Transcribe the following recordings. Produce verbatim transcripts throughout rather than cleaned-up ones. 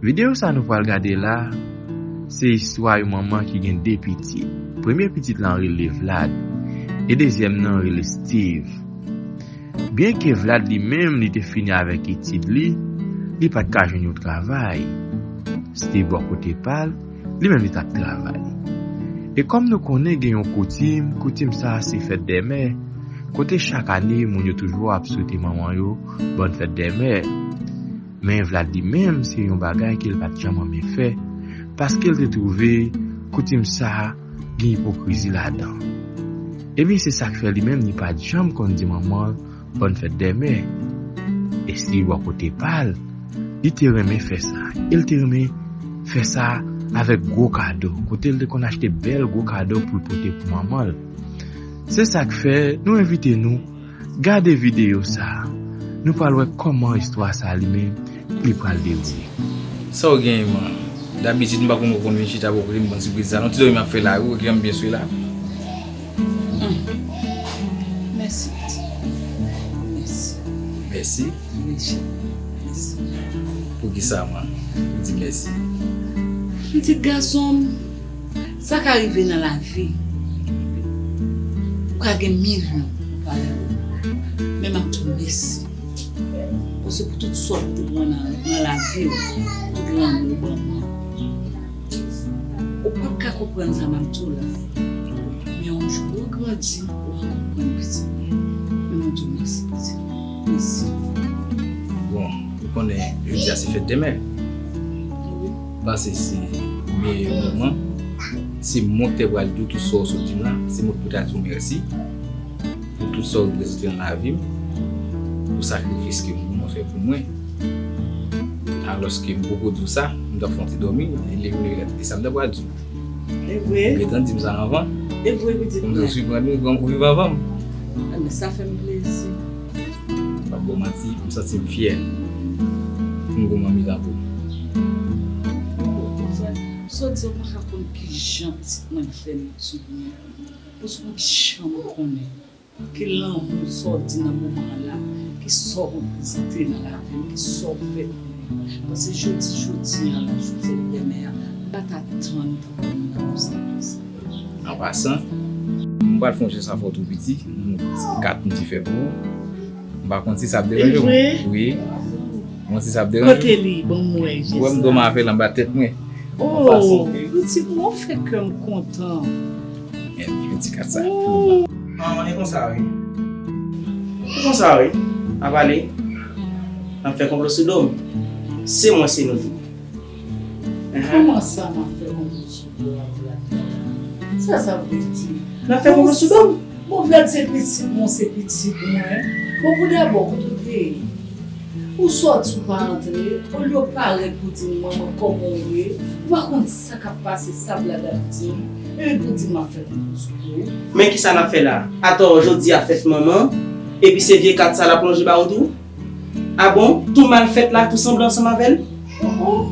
Videyo sa nou pral gade la, se istwa yon manman ki gen de pitit. Premye pitit lan rele Vlad, e dezyèm nan rele Steve. Byenke Vlad li menm li te fini avèk etid li, li pa t ka jwenn yon travay. Steve bò kote pa l, li menm li t ap travay. E kòm nou konnen gen yon koutim, koutim sa a se fèt dè mè, kote chak ane moun yo toujou ap swete manman yo bòn fèt dè mè. Men Vlad li menm se yon bagay ke l pa t janm renmen fè, paske l te twouve koutim sa a gen ipokrizi ladan. Ebyen se sa k fè li menm li pa t janm konn di manman l bòn fèt dè mè. E Steve bò kote pa l, li te renmen fè sa. E l te renmen fè sa avèk gwo kado, kote l te konn achte bèl gwo kado pou l pote pou manman l. Se sa k fè nou envite nou gade videyo sa a. Nou pral wè kòman istwa sa a li menm li pral dewoule. Sa w genyen, man? Dabitid, m pa konn ou konn vin chita bò kote m, bann sipriz sa. Non, ti dòmi m ap fè la, wi, ou gentan byen swe la. Mèsi, pitit. Mèsi. Mèsi. Wi, cheri. Mèsi. Poukisa, man? Ou di mèsi. Pitit gason m, sa ka rive nan lavi. Ou ka gen milyon ou pa renmen. Men m ap di w mèsi. Paske pou tout sa w te pran nan, nan lavi w, tout lanmou w ban mwen. Ou p ap ka konprann sa m ap di w la. Men yon jou w grandi, w a konprann pitit mwen. Men mwen di w mèsi pitit mwen. Mèsi. Bon, ou konnen jodi a se fèt dè mè. Pase se meyè moman. Se mwen ki te pral di w tout sa w sot di m la. Se mwen ki pou ta di w mèsi. Pou tout sa w reprezante nan lavi m, pou sakrifis ke manman fè pou mwen. Alòske m poko di w sa, m t ap fè yon ti dòmi, e leve m leve gade, e sa m t ap pral di w. E vre? Ou gentan di m sa anvan. E vre, pitit mwen. Kòm si w siprann ou, ou viv anvan m. Enben, sa fè m plezi. M p ap ba w manti, m santi m fyè pou m gon manmi tankou w. Sa w di a, ou pa ka konn kijan pitit mwen fè m di byen. Paske ou janm konnen ki lanmou sa w di nan moman an la, ki sa w reprezante nan lavi m, ki sa w fè pou mwen. Paske jodi, jodi an la, jou fèt dè mè a, m pa t atann pou mwen nan konsa konsa. An pasan, m pral fè yon jès avè w tou piti, yon ti kat m te fè pou ou. M pa konn si sa ap deranje w. Wi. M pa konn si sa ap deranje w. Kote li? Ban m wè jès la. Ou wè m dòmi avè l anba tèt mwen. Oh, pitit mwen, ou fè kè m kontan. Men, yon ti kat sa pou ou. Ah, e konsa wi. E konsa wi. Ap ale. N ap fè konplo sou do m. Se mwen, se nou tou. Kòman sa n ap fè konplo sou do w a, Vlad? Sa sa vle di? N ap fè konplo sou do m. Bon, Vlad se pitit mwen, se pitit mwen. Bon, pou dabò, kote w te ye? Ou sòti ou pa antre, olye w parèt pou di m manman kòman w ye, ou pa konn sa k ap pase, sa Vlad ap di m, epi pou di m ap fè konplo sou do w. Men kisa n ap fè la? Atò, jodi a fèt manman, epi se vye kat sa l ap lonje ba ou tou? A bon? Tou malfèt la, tou sanble ansanm avè l? Oh, oh.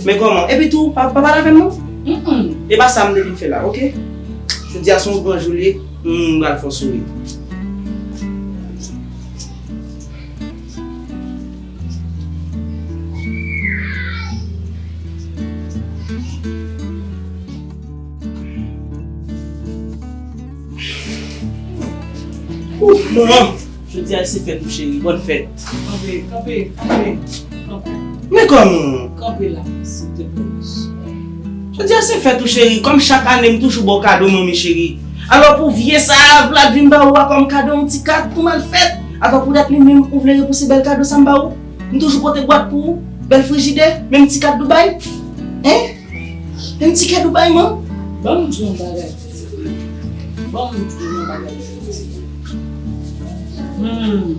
Men kòman? Epi tou, pa, pa pale avè m non. Mm-mm. E pa sa m te vin fè la, oke? Jodi a se yon gran jou li ye, m pral fè w souri. Ouf, manman! Jodi a se fèt ou cheri, bòn fèt. Kanpe, kanpe, kanpe, kanpe. Men kòman? Kanpe la, silteplè, mesye. Jodi a se fèt ou cheri, kòm chak ane m toujou ba w kado manmi cheri. Alò pou vye sa a Vlad vin ba ou a kòm kado yon ti kat pou malfèt. Atò poutèt li menm ou vle repouse bèl kado sa m ba ou? M toujou pote bwat pou ou, bèl frijidè, menm ti kat Dubai. Hein? Yon ti kado bay man. Ban m di w yon bagay pitit mwen. Ban m di w yon bagay pitit mwen. Hmm.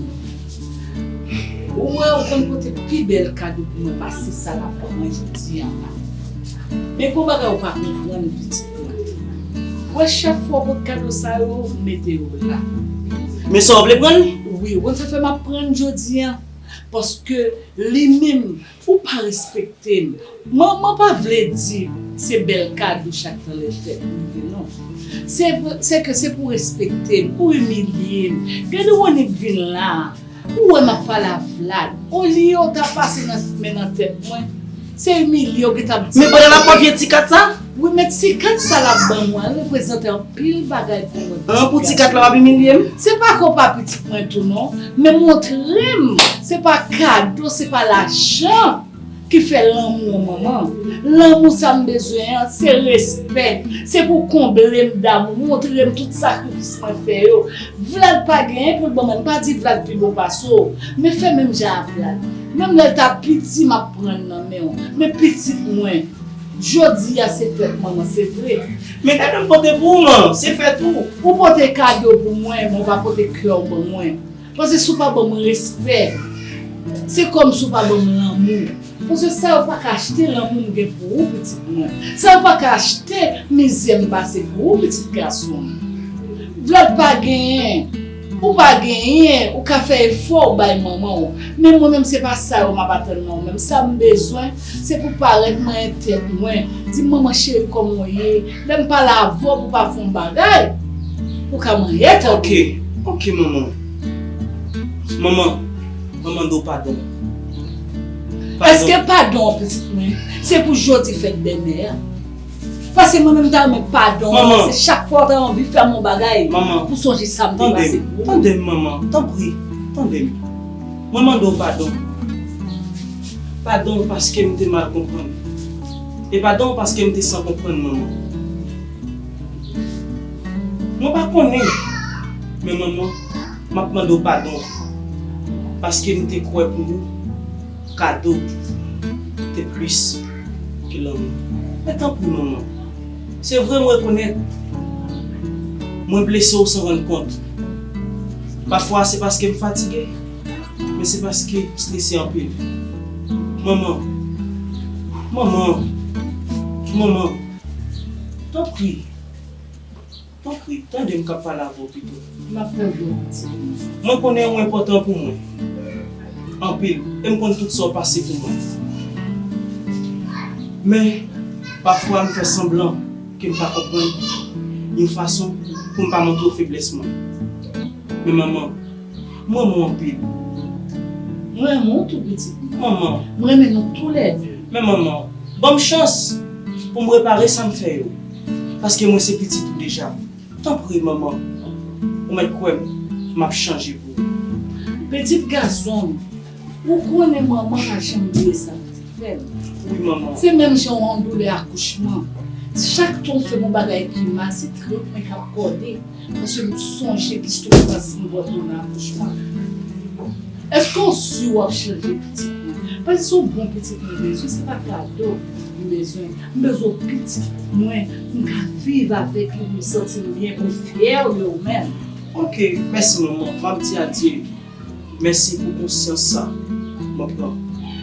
Ou wè ou konn pote pi bèl kado pou mwen pase sa l ap ban mwen jodi a la. Men gon bagay ou pa konprann pitit mwen. Ou wè chak fwa w pot kado sa yo, ou mete yo la. Men sa w vle pran l? Wi, ou konn sa fè m ap pran l jodi a. Paske li menm, ou pa respekte m. Mwen, mwen pa vle di se bèl kado chak tan lè fèt m vle, non. Se, se ke se pou w respekte m, pou w imilye m. Gade w annik vin la, Ou wè m ap pale a Vlad. Olye w ta pase nan men nan tèt mwen, se imilye w ki t ap di. Men pandan l ap ban vye ti kat sa? Wi, men ti kat sa l ap ban mwen an reprezante anpil bagay pou mwen. An, pou ti kat la w ap imilye m? Se pa ke w pa pitit mwen tou non, men montre m se pa kado, se pa lajan ki fè lanmou an, manman. Lanmou sa m bezwen an, se respè. Se pou konble m damou, montre m tout sakrifis mwen fè yo. Vlad pa genyen pou l ban mwen. M pa di Vlad pi bon pase w, men fè menm jan a Vlad. Menm lè l ta piti, m ap pran l nan men w. Men pitit mwen, jodi a se fèt manman, se vre. Men kado m pote pou ou, man, se fèt ou. Ou pote kado pou mwen, men w pa pote kè w ban mwen. Paske si w pa ban mwen respè, se kòmsi w pa ban mwen lanmou. Paske sa yo pa ka achte lanmou m gen pou ou, pitit mwen. Sa yo pa ka achte mizè m pase pou ou, pitit gason m. Vlad pa genyen, ou pa genyen, ou ka fè efò w bay manman w. Men mwen menm, se pa sa yo m ap atann nan ou menm. Sa m bezwen, se pou parèt mwen entèt mwen. Di m, "Manman cheri, kòman w ye?" Lè m pale avè w pou pa fè yon bagay, ou ka manyen tande. Ok, ok, manman. Manman, manman, mande w padon. Padon. Èske padon an, pitit mwen, se pou jodi fèt bèlmè a? Paske mwen menm, m ta renmen padon an, manman, se chak fwa w ta anvi fè m yon bagay, manman, pou sonje sa m te pase pou ou. Tande m, manman, tanpri, tande m. Mwen mande w padon. Padon paske m te mal konprann. E padon paske m te san konprann, manman. Mwen pa konnen, men manman, m ap mande w padon paske m te kwè pou ou kado te plis ke lanmou. Men tanpri, manman, se vre m rekonèt mwen blese w san rann kont. Pafwa se paske m fatige, men se paske m strese anpil. Manman, manman, manman, tanpri. Tanpri, tande m k ap pale avè w pito. M ap tande w, pitit mwen. Mwen konnen ou enpòtan pou mwen. Anpil. E m konn tout sa w pase pou mwen. Men, pafwa m fè sanblan ke m pa konprann yon fason pou m pa montre w feblès mwen. Men manman, m renmen w anpil. Mwen renmen w tou, pitit mwen. Manman. Mwen renmen nou toulède. Men manman, ban m chans pou m repare sa m fè yo. Paske mwen se pitit ou deja. Tanpri, manman, ou mèt kwè m, m ap chanje pou ou. Pitit gason m, ou konnen manman pa janm bliye sa m te fè l. Wi, manman. Se menm jan w an doulè akouchman. Chak tan w fè m yon bagay ki mal, se trip mwen k ap kòde. Paske m sonje ki soufrans m pran pou nan akouchman. Èske w si w ap chanje pitit mwen? Paske se yon bon pitit mwen bezwen, se pa kado m bezwen. M bezwen yon pitit mwen, m ka viv avèk li, pou m santi m byen, pou m fyè de ou menm. Ok, mèsi manman, m ap di adye. Mèsi pou konsyans sa mwen pran.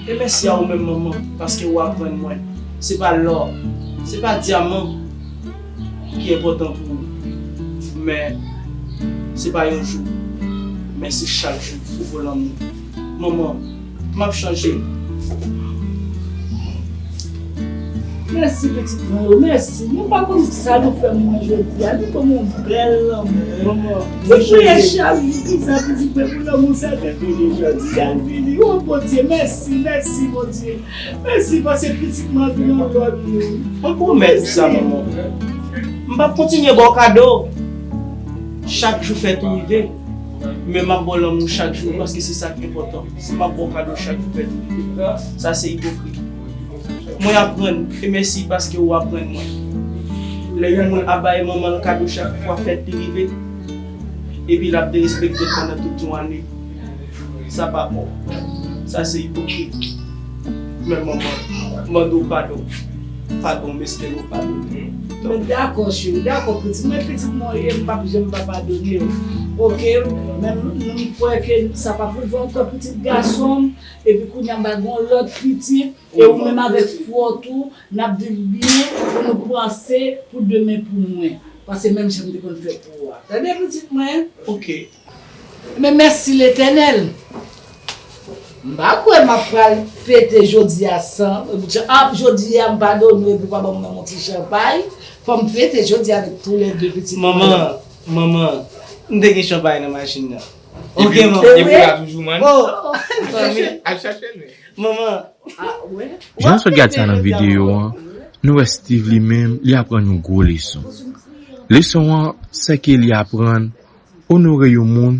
E mèsi a ou menm manman, paske ou aprann mwen se pa lò, se pa dyaman ki enpòtan pou ou. Men se pa yon jou, men se chak jou ou vo lanmou. Manman, m ap chanje. Mèsi pitit mwen yo, mèsi. Nou pa konn sa nou fè mwen jodi a. Nou ban m yon bèl lanmou. Manman, ti priyè chak jou pou sa pitit mwen, pou lanmou sa te vini jodi a, l vini. O Bondye, mèsi, mèsi Bondye. Mèsi paske pitit mwen vin yon lòt moun. Mwen pwomèt ou sa, manman. M p ap kontinye ba w kado chak jou fèt ou rive, men m ap ba w lanmou chak jou paske se sa k enpòtan. Si m ap ba w kado chak jou fèt ou rive, sa se ipokrit. Mwen aprann, e mèsi paske ou aprann mwen. Lè yon moun ap bay manman l kado chak fwa fèt li rive, epi l ap derespekte l pandan tout yon ane, sa pa bon. Sa se ipokrit. Men manman, mande w padon. Padon, m espere w padone m. Men dakò, cheri, dakò, pitit. Men pitit mwen ye, m p ap janm pa padone w. Oke? Men m, m kwè ke sa p ap rive ankò, pitit gason m. Epi kounye a m pa gen yon lòt pitit, e ou menm avèk frè w tou, n ap viv byen pou nou panse pou demen pou mwen. Paske menm jan m te konn fè pou ou a. Tande pitit mwen? Oke. Men mèsi Letènèl. M pa kwè m ap pral fete jodi a san, ap jodi a m padone w epi w pa ban mwen yon ti chanpay. Fò m fete jodi a avèk toulède pitit mwen. Manman, manman, m te gen chanpay nan machin nan. Ok, Epi, manman. Epi la toujou man. Oh, Al chache l men. Manman. Ah, ouais. Jan nou sot gad sa nan videyo an, nou wè Steve li menm, li aprann yon gwo leson. Leson an, se ke li aprann, onore yon moun,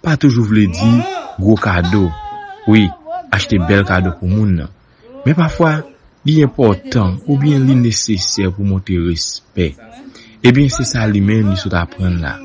pa toujou vle di gwo kado. Wi, achte bèl kado pou moun nan. Men pafwa, li enpòtan oubyen li nesesè pou montre respè. Ebyen, se sa li menm li sot aprann la.